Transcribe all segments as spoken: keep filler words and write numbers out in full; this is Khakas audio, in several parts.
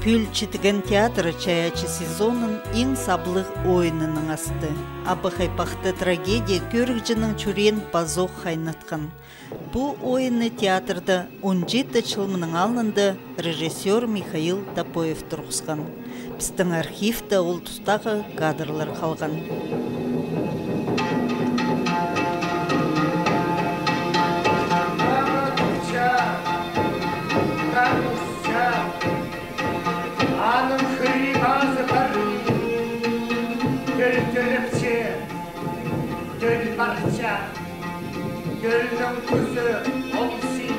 Пӱӱл Читіген театры чайаачы сезонын иң саблығ ойыннаң асты. «Абахай Пахта» трагедия кӧрігҷінің чӱреен пазох хайнатхан. Пу ойынны театрда он читі чыл мының алнында режиссёр Михаил Топоев турғысхан. Пістің архивте ол тустағы кадрлар халған. Аның хыри пазы пар, тӧл тӧрепче, тӧл парча, тӧлнің кӱзі ол син.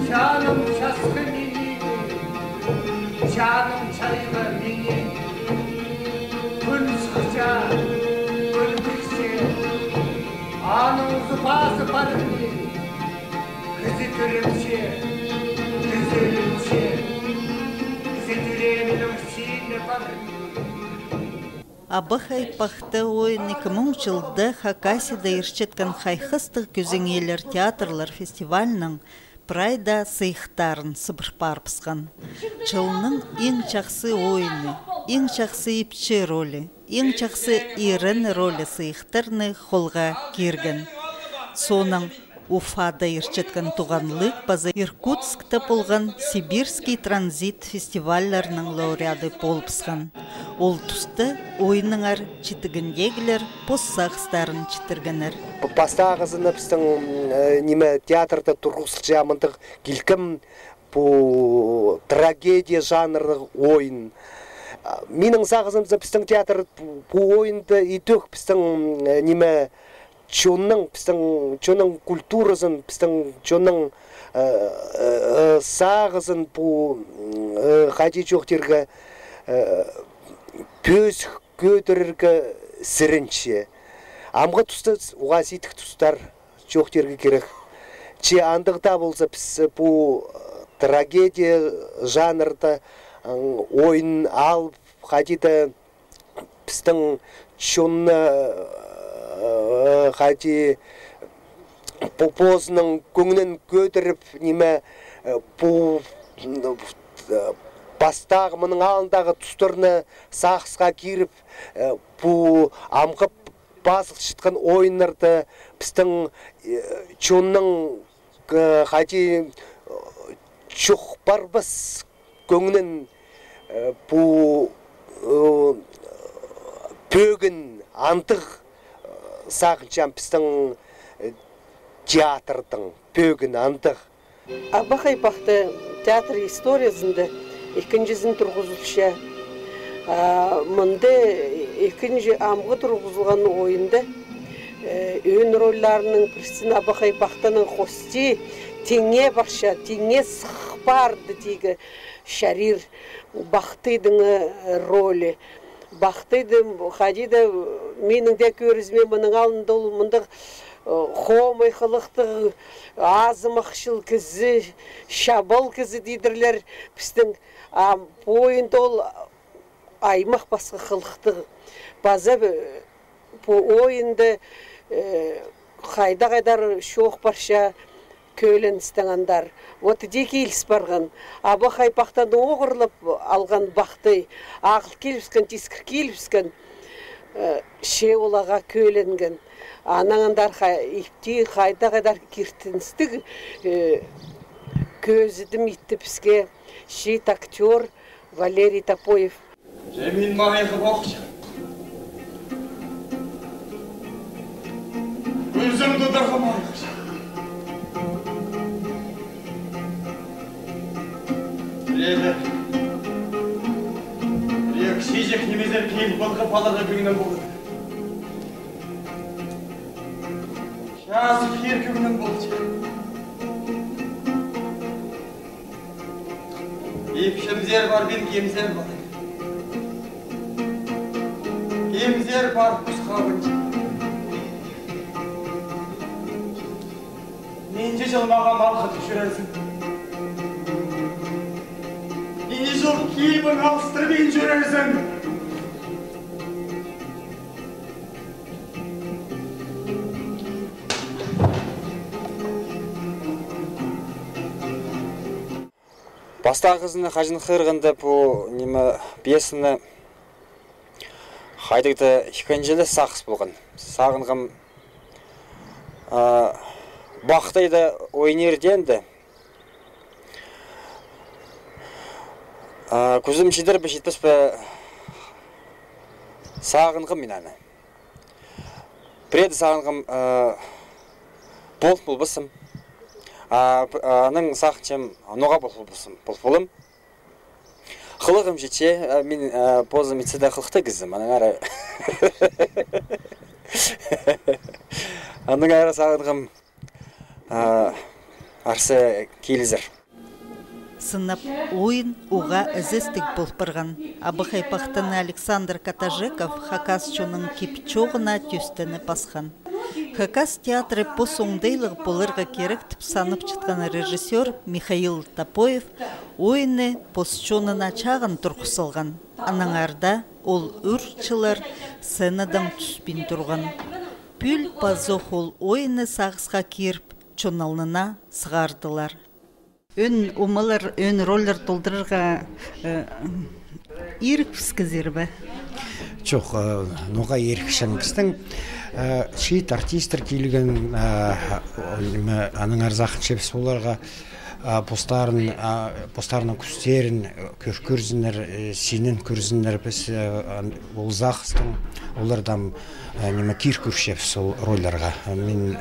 Чаным часхы минің, чаным чайғы минің. Кӱн сыхча, кӱн кірче, аның узы пазы пар минің. Кізі тӧрепче, кізі ӧлче, кізі тӧреенің сині пар. «Абахай Пахта» ойын ікі муң чылда Хакасияда иртчеткен хайхастығ кӧзенелер театрлар фестивалінің прай даа сыйыхтарын сыбыр парыбысхан. Чылның иң чахсы ойыны, иң чахсы ипчі ролі, иң чахсы ирен ролі сыйыхтарны холға кирген. Соонаң Уфада иртчеткен «Туғанлығ» паза Иркутскта полған «Сибирский транзит» фестивальларының лауреады полыбысхан. Ол туста ойыннаңар читігіндегілер пос сағыстарын читіргеннер. П-, пастағызын пістің, м, э, ниме, театрда турғызылча мындағ килкім, пу трагедия жанрлығ ойын. А, минің сағызымда пістің театр пу, пу ойынды идӧк пістің, м, э, ниме, чонның, пістің чонның культуразын, пістің чонның, э, э, э, сағызын, пу, м, э, хайди чоохтирға, э, пӧзік кӧдірерге сіренче. Амғы туста уғаа сидік тустар чоохтирға кирек. Че андағ даа полза, піс пу, э, трагедия жанрда, м, ойын алып, хайди-да пістің чонны, э, хайди, по-, позының кӧңнін кӧдіріп, ниме, э, пу, м, э, пастағы, мының алнындағы тустарны сағысха киріп, э, пу амғы пазылчатхан ойыннарда пістің, э, чонның, э, хайди, э, чох парбас кӧңнін, э, пу, э, пӧгін андағ, э, сағынчам пістің, э, театрдың пӧгін андағ. «Абахай Пахта» театр историязында ікінҷізін турғызылча. А, мында ікінҷі амғы турғызылған ойында, э, ӧӧн рольларының пірсін Абахай Пахтаның хости тиңе парча, тиңе сых парды тигі чарир Бахтыйдың, э, ролі. Бахтыйды, хайди-да, минің дее кӧрізіме, мының алнында ол мындағ, э, хомай хылыхтығ, азымахчыл кізі, чабал кізі тидірлер пістің. А пу ойында ол аймах пасха хылыхтығ. Паза, э, пу ойында, э, хайда-хайдар чоох парча кӧленістең андар. Вот іди киліс парған. Абахай Пахтаны оғырлап алған Бахтый. Ағыл килібіскен, тискір килібіскен, э, че оларға кӧленген. Анаң андар хай-, ипти хайда-хайдар киртіністіг, э, кӧзідім итті піске чиит актёр Валерий Топоев. Че мин майығ охчам. Кӱзім тударға майығ. Лебе. Лек чиҷек нимезер кил пылғы паларға кӧңнім полды. Час кир кӧңнім полды. Ипчімзер пар, пин кемзер пар. Кемзер пар, пусхабын. Нинҷе чыл мағаа малхытып чӧрерзің? Нинҷе чыл кибің алыстырбин чӧрерзің? Пастағызын хаҷан хығырғанда, пу, ниме, пьесаны, хайдағ-да ікінҷілес сағыс полған. Сағынғам, а, Пахтайда ойнирға теенде. А, кӱзім читер бе, читпес пе, сағынғам мин аны. Пірее сағынғам, а, пол полбассым. А, п-, а, анаң сағынчам, ноға пол полбассым, пол полам. Хылығым читче, а, мин, а, позым итсе дее хылыхтығ кізім, аннаңар. Аннаңар сағынғам, а, арса килізер. Сынап ойын уғаа ізестіг пол парған. Абахай Пахтаны Александр Катажеков хакас чонның кип-чооғына тӧстеніп пасхан. Хакас театры пос оңдайлығ поларға кирек тіп санап чатхан режиссёр Михаил Топоев ойынны пос чонына чағын турғыс салған. Аннаңар даа ол ӱр чыллар сценадаң тӱспин турған. Пӱӱл пазох ол ойынны сағысха киріп, чон алнына сығардылар. Ӧӧн омалар, ӧӧн рольлар толдырарға, э, ирікпіскезер бе? Чох, э, ноға ирікчем, пістің, э, чиит артисттер килген, э, ниме, аннаңар сағынчабыс оларға, а, постарын, а, постарының кӱстерін, э, кӧр-, кӧрзіннер, э, синін кӧрзіннер, піс, э, ан-, ол сағыстаң олардаң, э, ниме, кир кӧрчебіс ол рольларға. Мин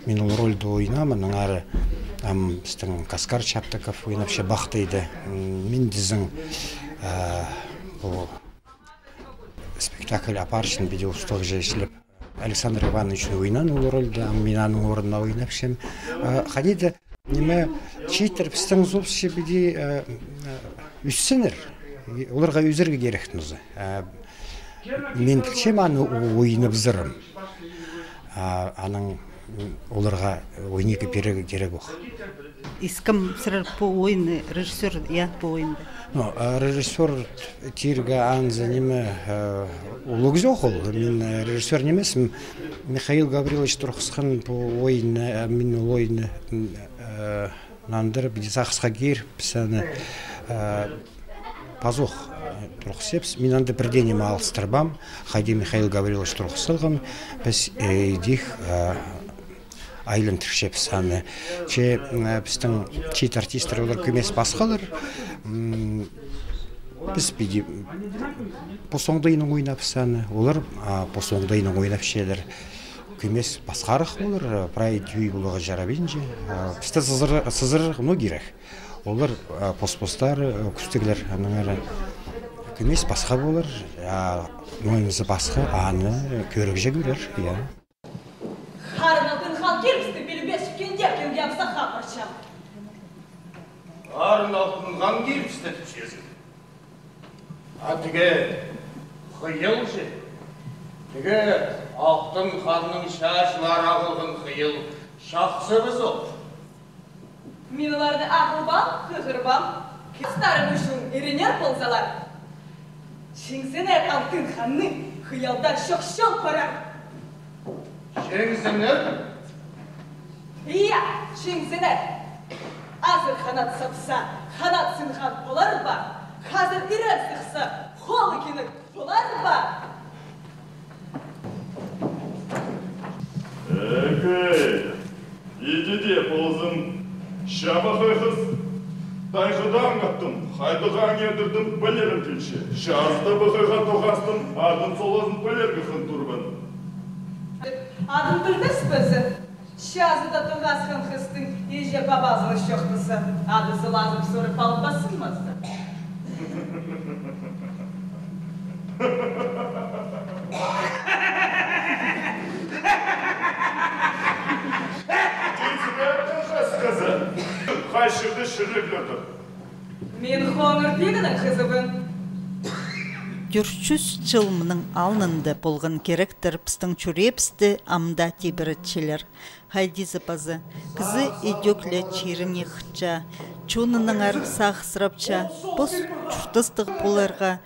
Мин ол рольды ойнаам, аннаңар, ам, пістің Каскар Чаптыков ойнапча Пахтайды. М, мин тізең, а, пу спектакль апарчам, піди устағҷы іслеп. Александр Иванович ойнаан ол рольды, ам мин аның орнына ойнапчам. А, хайди даа, ниме, чииттер пістің зобысча піди, а, а, ӧссіннер. И оларға ӧзерге кирек нооза. А, мин пілчем аны о-, ойнабызарым. А, анаң, м, оларға ойнирға пирерге кирек ох. Искем сірер пу ойынны, режиссёр, я, пу ойынды. Ну, а, режиссёр тирге анзы ниме, э, улуғ чох ол. Мин, э, режиссёр нимес, м, Михаил Гаврилович турғысхан пу ойынны, э, мин ол ойынны, м, э, нандырып, піди сағысха киріп, піс аны, э, пазох, э, турғысчабыс. Мин анда пір дее ниме алыстырбаам. Хайди Михаил Гаврилович турғыс салған, піс, э, идӧк, э, айландырчабыс аны. Че, м, пістің чиит артисттер, олар кӧмес пасхалар. М, піс піди, м, пос оңдайнаң ойнапчабыс аны. Олар, а, пос оңдайнаң ойнапчалар. Кӧмес пасхарах олар, прай тӧӧй поларға чарабинча. А, пісті сызыра-, сызырарға, ну, кирек. Олар, а, пос-постары, а, кӱстіглер, аннаңар кӧмес пасха полар, а, мойынзы пасха, аны кӧрігҷі кӧрер, я. Харын Алтын хан кирібісті пілбес, килдек килгем сағаа парчам. Харын Алтын хан кирібісті тіпчезің. А тігі хыйал че? Тігі Алтын ханның чааҷылары ағылған хыйал чахсы пазох. Мин оларны ағылбаам, хығырбаам. Хастарым ӱчӱн ирінер ползалар, чиңзінер Алтын ханны хыялда чох чол парар. Чиңзінер? Иә, чиңзінер. Азыр ханат сапса, ханат сынған полар ба? Хазыр ирен сыхса, холы кинек полар ба? Эгей, иди дее ползын, чабахай хыс. Тайғадаң аттым, хайдағ аң идердім, пілерім килче. Чазыда пахайға тоғастым, адын-солазын пілерге хынтырбын. Адын пілбеспезің. Чазыда тоғасхан хыстың иҷе-пабазының чоохтаза, ады-солазын сурып албассың ма за? Тизібердің хыс хызы. Хай чирде чірлеглердір. Мин хоңыр тигінің хызыбын. Тӧрт чӱс чыл мының алнында полған киректер пістің чӱреебісті ам даа тибіретчелер. Хайди за паза, кізі идӧк ле чиріне хынча, чонынаңар сағыссырапча, пос чуртастығ поларға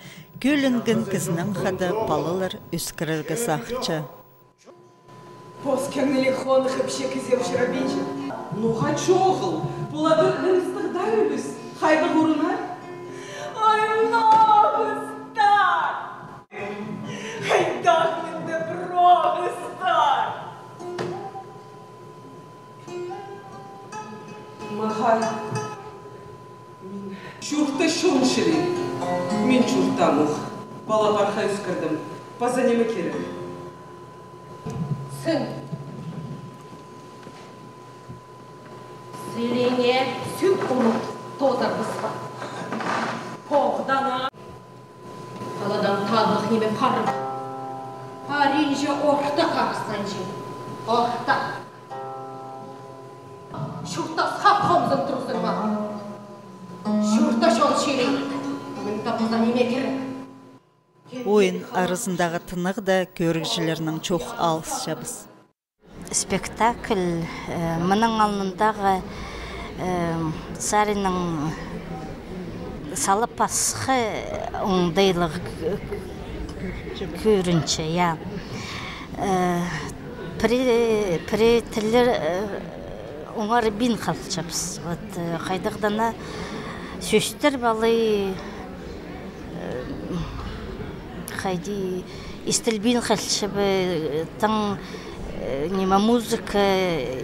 кӧленген кізінең хада палалар ӧскірерге сағынча. Пос кӧңніліг хоныхха пічее кізі ӱчӱр ибінче. Ноға чоғыл, пу ла пір ырыстығ даа ӱлӱс. Хайдағ орынға? Ой, мына оғыстар! Хайдағ мында пір оғыстар! Мағаа мин чуртаң чон чіли. Мин чуртаам ох. Пала парха ӧскірдім. Паза ниме кирек? Син. Сілеңе сӱк урып тоозарбыс па? Поғдаңа. Таладаң татлығ ниме парып. Паринҷа орта харыстанҷаң. Орта. Чуртасха хомзын турзың ма? Чуртаң чон чіли. Мында паза ниме кирек? Ойын аразындағы тынағда кӧрігҷілернең чоох алысчабыс. Спектакль, э, мының алнындағы, э, саринаң сала пасха оңдайлығ кӧрінче, я. Э, пірее, пірее тіллер, э, оңарбин халчабыс. Вот, э, хайдағ-да на сӧстер палай, э, хайди истілбин халчабыс, э, таң, э, ниме музыка,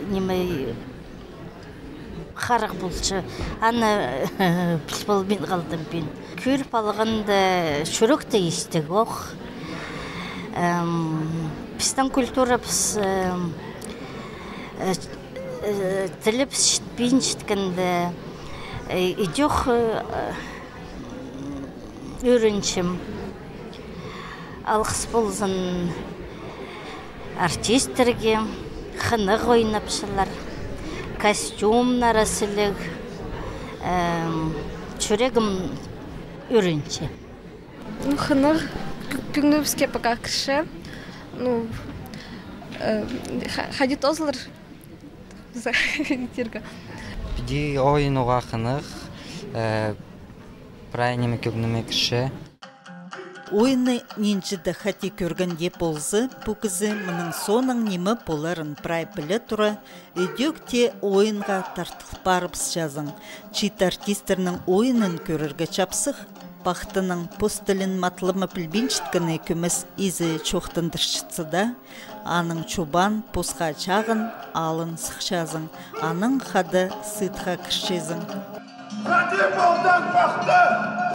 ниме харах полча. Аны піл полбин халдым мин. Кӧріп алғанда чӱректе истіг ох. Эм, пістің культурабыс, эм, э, э, тілібіс читпин читкенде, э, идӧк, э, ӱгренчем. Алғыс ползын артистерге, хынығ ойнапчалар, костюмнары сіліг, эм, чӱрегім ӱгренче. Ну, хынығ, кӱ-, кӱніміске пока кірче. Ну, э, ха-, хайди тоозылар. Піди ойын уғаа хынығ, э, прай ниме кӧңніме кірче. Ойынны нинҷе-де хати кӧрген дее полза, пу кізі мының соонаң ниме поларын прай піле тура, идӧк тее ойынға тартыл парыбысчазың. Чиит артистернің ойынын кӧрерге чапсых. Пахтаның пос тілін матлама пілбинчеткені кӧмес изі чоохтандырчатса даа, аның чобаан посха чағын алын сыхчазың, анаң хада сыытха кірчезің. Хайди полдың, пахта!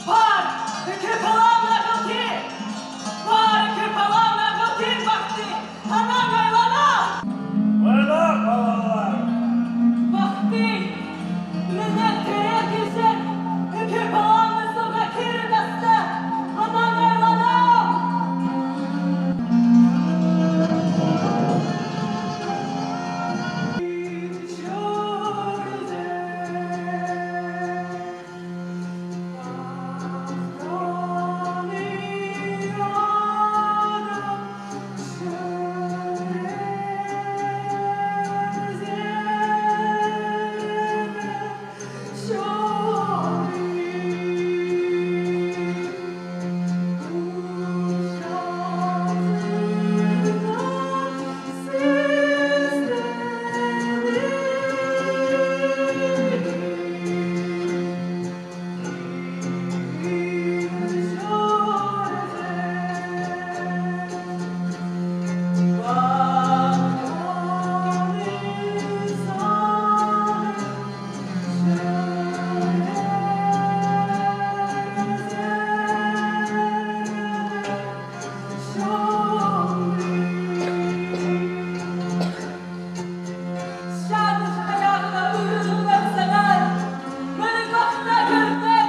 Пар, ікі палаам ағыл кир! Пар, ікі палаам ағыл кир, пахта! Анаң айланам! Ойла, палалар! Пахта! Мына тірі кізі ікі палаамны суға кире тастап, анаң айланам! Чаныш аяғына ырылған саңай, мыны пахта кӧрбең,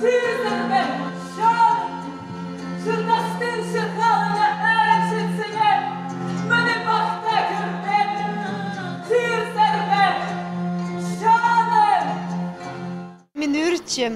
тирзербең, чаным. Чуртастың чырғалына ӧрінчетсеңер, мыны пахта кӧрбең, тирзербең, чаным. Мин ӱгретчем,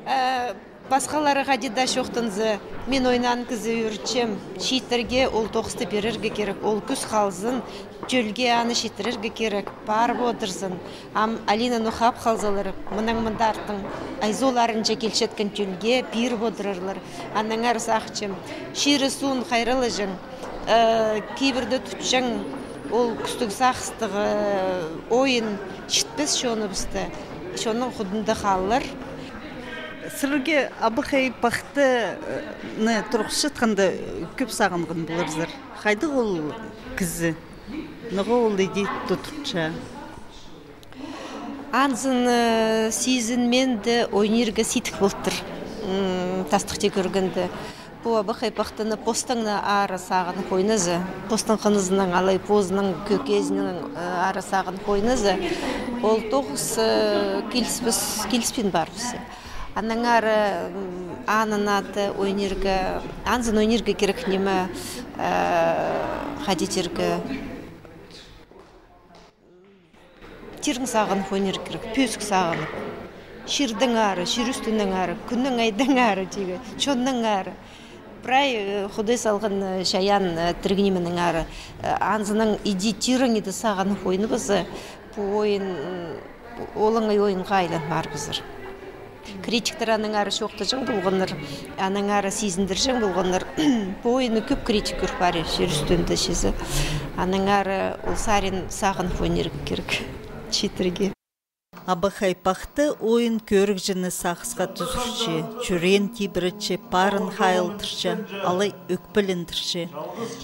э, пасхалары хайди даа чоохтанза, мин ойнаан кізі ӱгретчем. Чииттерге ол тоғысты пирерге кирек, ол кӱс халзын, тӧлге аны читірерге кирек, парып одырзын. Ам Алинаны хап халзалар, мынаң мында артын Айзу оларынҷа килчеткен тӧлге пиріп одырарлар. Аннаңар сағынчам, чирі-суун хайраллаҷаң, э, кибірді тутчаң, ол кӱстіг сағыстығ, э, ойын читпес чоныбысты. Чонның худында хаалар. Сірерге Абахай Пахтаны турғысчатханда кӧп сағынған поларзар. Хайдағ ол кізі? Ноға ол иди тудынча? Анзын, э, сизінмеен дее ойнирға сидік полтыр. М, тастыхти кӧргенде. Пу Абахай Пахтаны постың на ары сағынып ойназа, постың хынызынаң алай позының кӧкезінең, э, ары сағынып ойназа, ол тоғыс, э, киліспес, киліспин парыбыза. Анаң ары, м, анын аты ойнирға, анзын ойнирға кирек ниме, э, хайди тирге, тирің сағынып ойнирға кирек, пӧзік сағынып. Чирдең ары, чир ӱстӱнең ары, кӱннең, айдаң ары, тигі, чоннаң ары. Прай, э, Худай салған, э, чайаан, э, тіріг нименең ары. Э, анзынаң иди тирің иди сағынып ойнабаза, пу ойын, м, олаңай ойынға айлан парыбызар. Критиктер анаң ары чоохтаҷаң полғаннар, анаң ары сизіндірҷең полғаннар. Пу ойынны кӧп критик кӧр парир, чир ӱстӱнде чізе. Анаң ары ол сарин сағынып ойнирға кирек. Читірге. Абахай Пахта ойын кӧрігҷіні сағысха тӱзірче, чӱреен тибіретче, парын хайылдырча, алай ӧкпелендірче.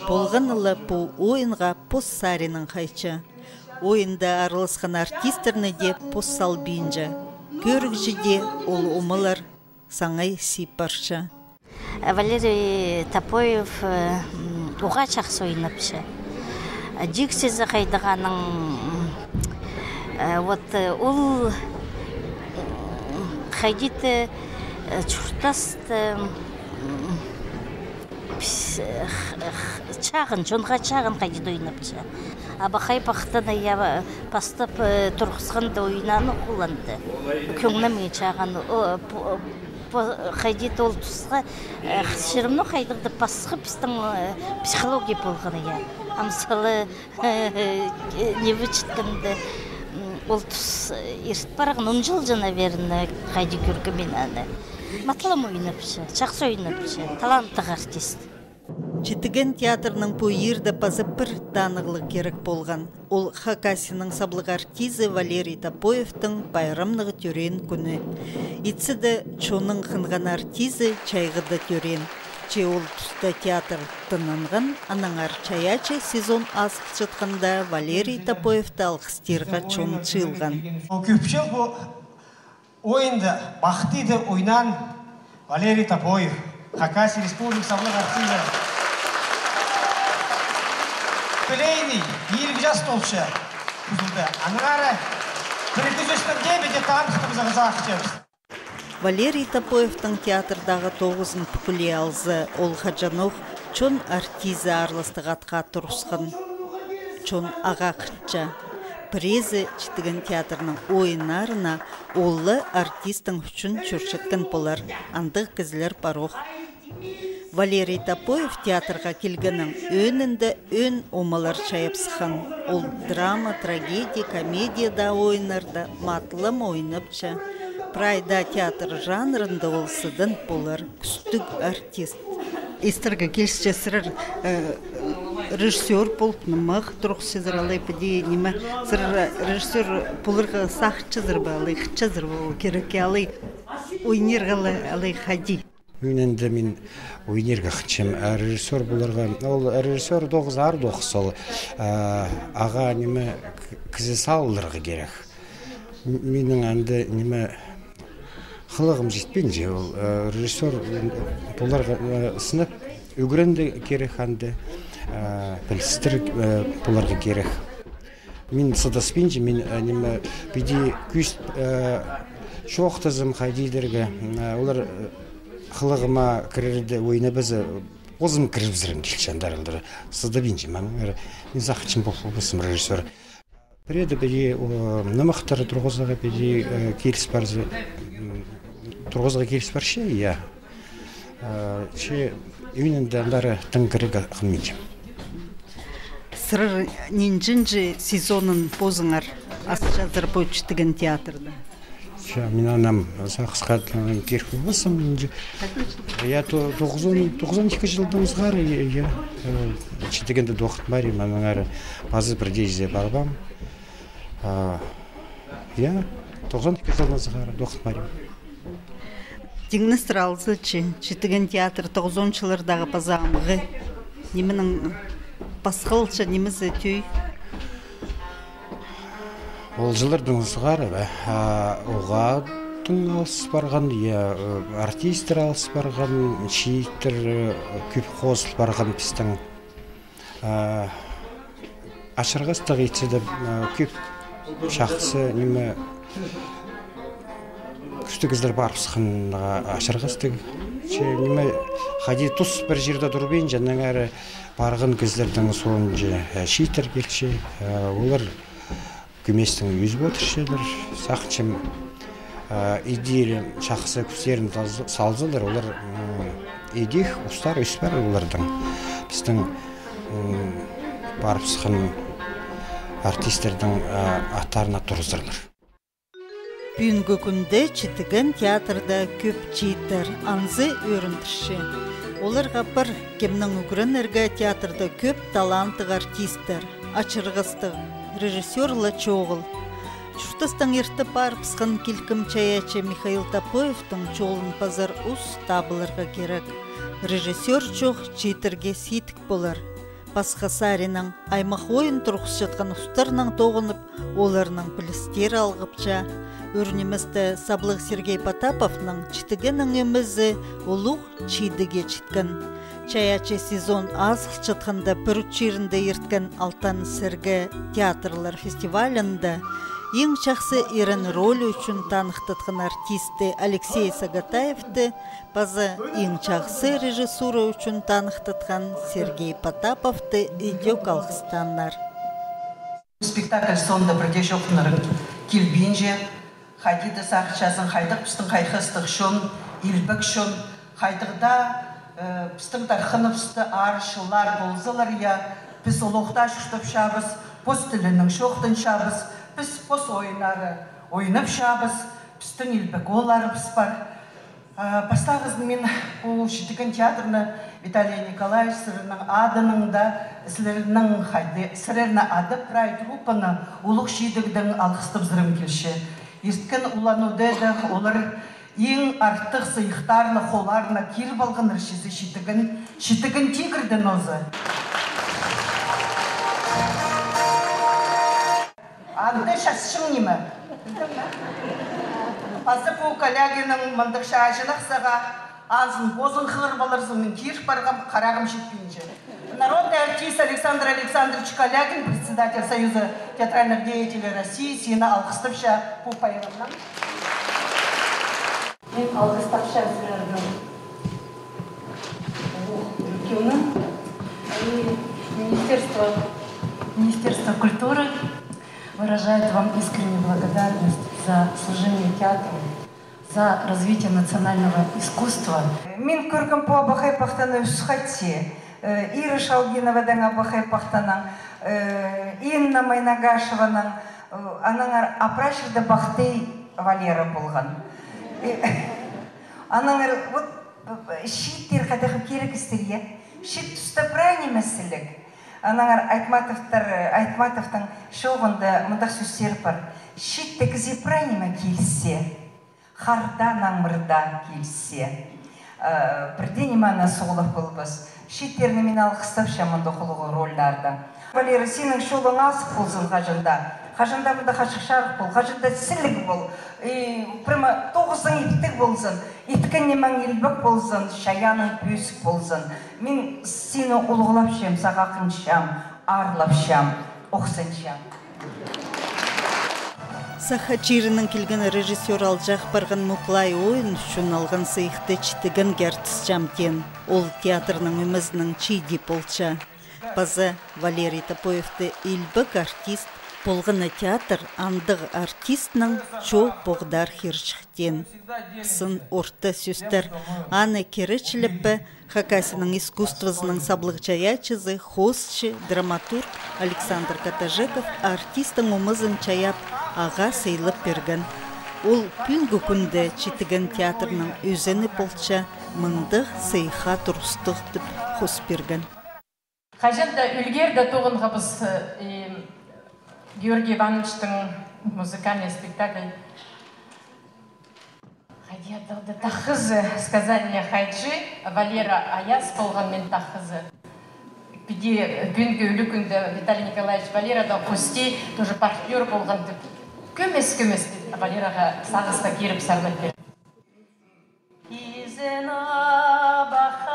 Полғаны ла пу ойынға пос саринаң хайча. Ойында араласхан артистерні дее пос салбинча. Кӧрігҷі дее ол омалар саңай сип парча. Валерий Топоев, э, м, уғаа чахсы ойнапча. Дикциясы хайдағ аның, м, э, вот, э, ол, м, хайди-да, э, чуртасты, м, пс-, х-, х-, чағын, чонға чағын хайди-да ойнапча. Абахай Пахтаны я, э, пастап, э, турғысханда ойнааны хуланды. Кӧңніме чағын, о, пу-, пу-, хайди-да ол тусха, э, всё равно хайдағ-да пасха пістің, э, психология полған, я. А мысалы, э, не вычитханда, м, ол тус, э, ирт парған, он чыл же, наверное, хайди кӧргем мин аны. Матап ойнапча, чахсы ойнапча, таланттығ артист. Читіген театрның пу иирде паза пір танығлығ кирек полған. Ол Хакасияның саблығ артизі Валерий Топоевтің пайрамнығ тӧреен кӱні. Итсе дее чонның хынған артизі чайғыда тӧреен. Че ол туста театр тынанған, аннаңар чайаачы сезон азылчатханда Валерий Топоевті алғыстирға чон чыылған. Ол кӧп чыл пу ойында пахтида ойнаан Валерий Топоев, Хакасия Республикасы саблығ артизі. Юбилейный, илиг час толча кӱзілді. Аннаңар пір кізі ӱстӱнде піди таныхтығ паза хызыхчабыс. Валерий Топоевтің театрдағы тоғызын пӱкӱле алза, ол хаҷанох чон артизі аарластығ атха турысхан. Чон ағаа хынча. Піреезі Читіген театрның ойыннарына ол ла артисттің ӱчӱн чӧрчеткен полар, андағ кізілер парох. Валерий Топоев театрға килгеннең ӧӧнінде ӧӧн омалар чайап сыххан. Ол драма, трагедия, комедияда ойыннарда матлам ойнапча. Прай даа театр жанрында ол сыдан полар кӱстіг артист. Истерге килісче, сірер, э, режиссёр полып, нымах турғысчазар, алай піди ниме, сірер режиссёр поларға сағынчазар ба, алай хынчазар ба, ол кирекке алай ойнирға ла, алай хайди? Ӱнінде мин ойнирға хынчам, а режиссёр поларға, ол режиссёр тоғыс аар тоғыс, ол, а, ағаа ниме, к-, кізі салыларға кирек. М-, минің анда ниме, хылығым читпинче, ол, э, режиссёр, м, поларға, э, сынап, ӱгренерге кирек анда, э, пілістер, э, поларға кирек. Мин сыдаспинчам, мин, э, ниме, піди кӧзіт, э, чоохтазам хайди идерге, м, э, олар, э, хылығыма кірерде ойнабаза, позым кірібізерім килче андар олар. Сыдабинчам, мин сағынчам, пол-, полбассым режиссёр. Пірееде піди, о, нымахтар турғызарға піди, э, киліс парза, м, турғызарға киліс парча, я. Э, че ӱнінде андары тың кірерге хынминчам. Сірер нинҷінҷі сезонын позыңар асчазар пу Читіген театрда? Че, мин анам сағысха, э, кирек полбассым, нинҷі. Я, то-, тоғызон, тоғызон ікі чылдаң сығара, я, я, э, Читігенде тоғын парим, аннаңар пазы пірдеезі парбаам. А, я, Тоғызон ікі чылдаң сығара тоғынмарим. Тиңнестір алза чи, Читіген театр тоғызонынҷы чыллардағы паза амғы. Нименең пасхалча, нимезі тӧӧй? Ол чыллардаң сығара ба, а, уғаа тың алыс парған, я, э, артисттер алыс парған, чииттер, э, кӧп хозыл парған пістің. А, ачырғастығ итсе дее, а, кӧп чахсы ниме, кӱстіг кізілер парыбысханға ачырғастығ. Че ниме, хайди тус пір чирде турбинча, аннаңар парған кізілернің соонҷа, а, чииттер килче, а, олар кӧместең ӧзіп одырчалар, сағынчам, а, идеялар чахсы кӱстерін салза-, салзалар, олар, м, идӧк устар ӧс парар оларның. Пістің, м, парыбысхан артистернің, а, аттарына турғызарлар. Пӱӱнгі кӱнде Читіген театрда кӧп чииттер, анзы ӧріндірче. Оларға пар, кемнең ӱгренерге театрда кӧп таланттығ артисттер. Ачырғастығ, режиссёр ла чоғыл. Чуртастаң иртіп парыбысхан килкім чайаачы Михаил Топоевтің чолын пазар ус табыларға кирек. Режиссёр чох чииттерге сидік полар. Пасха саринаң, аймах ойын турғысчатхан устарнаң тоғынып, оларның пілістері алғыпча. Ӱр ниместе саблығ Сергей Потаповтың Читігеннің ӧмезі улуғ чидігге читкен. Чайаачы сезон азылчатханда пір чирінде ирткен «Алтан сірге» театрлар фестивалінде иң чахсы ирен роль ӱчӱн таныхтатхан артисті Алексей Сагатаевты паза иң чахсы режиссура ӱчӱн таныхтатхан Сергей Потаповты идӧк алғыстааннар. Спектакль соонда пірдее чоохтанарға килбинче, хайди даа сағынчазың, хайдағ пістің хайхастығ чон, илбек чон, хайдағ даа, э, пістің тархыныбысты аар чыллар ползалар, я, піс олох таа чуртапчабыс, пос тілінең чоохтанчабыс, піс пос ойыннары ойнапчабыс, пістің илбек оолларыбыс пар. А, пастағызын мин пу Читіген театрны Виталий Николаевич сірернің адынаң даа, сірернің хайди, сірерні адап прай труппаны улуғ чидігдең алғыстабызарым килче. Ирткен Улан-Удэде олар иң артых сыйыхтарны холларына киріп алғаннар, чізе Читіген, Читіген тигірдең оза. Анда часчың ниме? Паза пу Калягиннің мындағ чаачынах саға, анзын позың хығырып аларзың, мин киріп парғам, харағым читпинче. Народный артист Александр Александрович Калягин, председатель Союза театральных деятелей России, сині алғыстапча пу пайрамнаң. Мин алғыстапчам сірерні, ну, кӧңнім. И министерство, Министерство культуры выражает вам искреннюю благодарность за служение театру, за развитие национального искусства. Мин кӧргем пу абахай пахтаны ӱс хати. Э, Ира Шалгиновадаң абахай пахтанаң, э, Инна Майнагашеванаң, э, аннаңар апрачырда Бахтый Валера полған. Э, аннаңар вот, э, чииттер хайдағ кирек істерге. Чиит туста прай нимес сіліг. Аннаңар Айтматовтар, э, Айтматовтың чооғында мындағ сӧстер пар. Чиитте кізее прай ниме килісче. Харда, наңмырда килісче. Э, пірдее ниме ана суғлап полбас. Чииттерні мин алғыстапчам мындағ улуғ рольларда. Валера, синің чолың азых ползын хаҷан даа. Хаҷан даа мындағ ачых-чарых пол, хаҷан даа сіліг пол. И прямо тоғызың иптіг ползын, иткен нимең илбек ползын, чайааның пӧзік ползын. Мин сині улуғлапчам, сағаа хынчам, аарлапчам, охсанчам. Саха чирінең килген режиссёр алҷаах парған «Муклай» ойын ӱчӱн алған сыйыхты Читігенге артысчам теен. Ол театрның ӧмезінең чиди полча. Паза Валерий Топоевты илбек артист полғаны театр андағ артистнең чоо поғдархирҷых теен. Сын орта сӧстер аны киречілеп пе, Хакасияның искусствозының саблығ чайаачызы, хоосчы, драматург Александр Катажеков артисттің ӧмезін чайап, ағаа сыйлап пирген. Ол пӱӱнгі кӱнде Читіген театрның ӧзені полча мындағ сыйыхха турыстығ тіп хос пирген. Хаҷан даа ӱлгерде тоғынғабыс, э, Георгий Ивановичтің музыкальный спектакль Хайди адалды тахызы, сказали, хайҷы, Валера Аяс полған мин тахызы. Піди пӱӱнгі ӱлӱкӱнде Виталий Николаевич Валерадаң хости тоже партнёр полған тіп. Кӧмес-кӧмес Валераға сағысха киріп сарнап пир. Изен, абахайым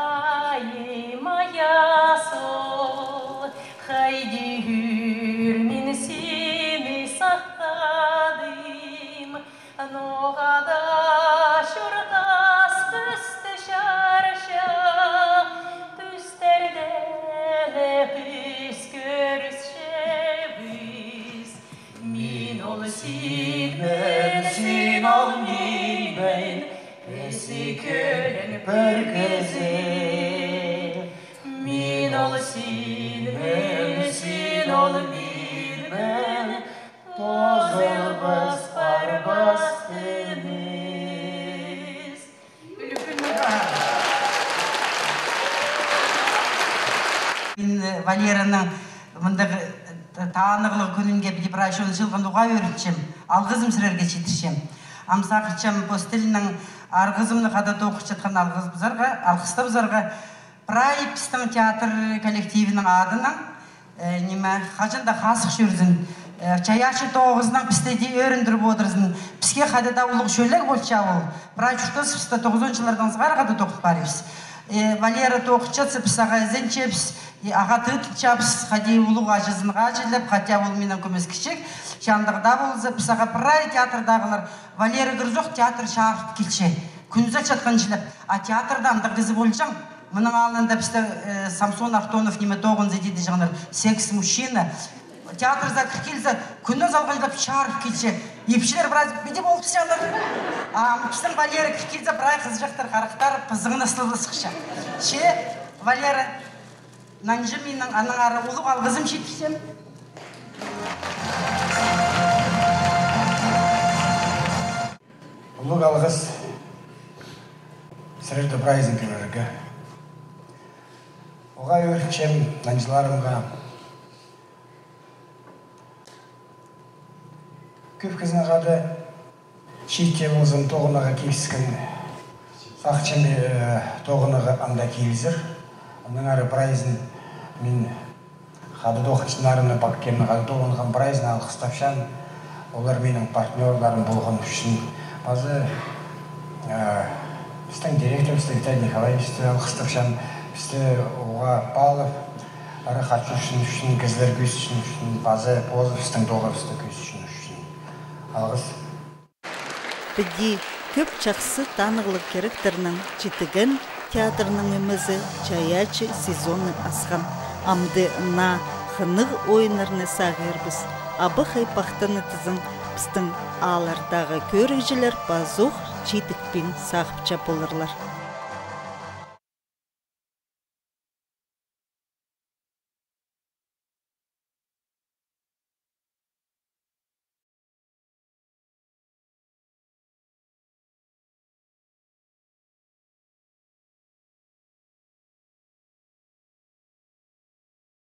Аяс оол, хайди ӱр мин сині сахтадым, ноға даа чуртас пісті чарча, тӱстерде ле піс кӧрісчебіс. Мин ол синмін, син ол минмін, піс ікӧлең пір кізі. Мин ол синмін, син ол минмін, позылбас, парбас тыныс. Мин, э, Валераның мындағ, э, танығлығ кӱнінде піди прай чон чыылған уғаа ӧрінчем. Алғызым сірерге читірчем. Ам сағынчам пос тілінең арғызымны хада тоғынчатхан алғызыбызарға, алғыстабызарға. Прай пістің театр коллективінің адынаң, э, ниме, хаҷан даа хазых чӧрзін. Э, чайаачы тоғызынаң пісті дее ӧріндіріп одырзын. Піске хайдағ даа улуғ чӧлег полча ол. Прай чуртасыбыста тоғызон чыллардаң сығара хада тоғын парибыс. Э, Валера тоғынчатса, піс ағаа ізенчебіс, э, ағаа тыытынчабыс, хайди улуғ аҷызынға чіли, хотя ол минең кӧмес кічіг, че андағ даа полза, піс ағаа прай театрдағылар, Валера кірзе ох, театр чарып килче. Кӱн сал чатхан чіли, а театрда андағ кізі полҷаң. Мының алнында пісте, э, Самсон Артонов ниме тоғынза тидіҷеңнер, секс-мужчина. Театрзар кір килзе, кӱн сал чатхан чіли чарып килче. Ипчілер прай піди полыбысчаңнар. А пістің Валера кір килзе, прай хызыҷахтар, харахтар пызыңнаслабысча. Че, Валера, нанҷы минің аннаңар улуғ алғызым читірчем. Улуғ алғыс сірерді прайзын кӧрерге. Уғаа ӧрінчем нанҷыларымға. Кӧп кізінің хада чиит тее ползын тоғынарға киліскен. Сағынчам, э, тоғынарға анда килізер. Аннаңар прайзын мин хада тоғынчатханнарымны, пак кемнің хада тоғынған прайзын алғыстапчам. Олар минің партнёрларым полған ӱчӱн. Пазы, э, пістің директорыбысты Виталий Николаевичті алғыстапчам. Пісті уғаа паалап, ары хатчатхан ӱчӱн, кізілер кӧзітчең ӱчӱн, пазы позыбыстың тоғызыбысты кӧзітчең ӱчӱн. Алғыс. Піди кӧп чахсы танығлығ киректернең читіген театрның ӧмезі чайаачы сезонны асхан. Амды наа хынығ ойыннарны сағирбыс. Абахай пахтаны тізең, пістің ааллардағы кӧрігҷілер пазох чидікпин сағыпча поларлар.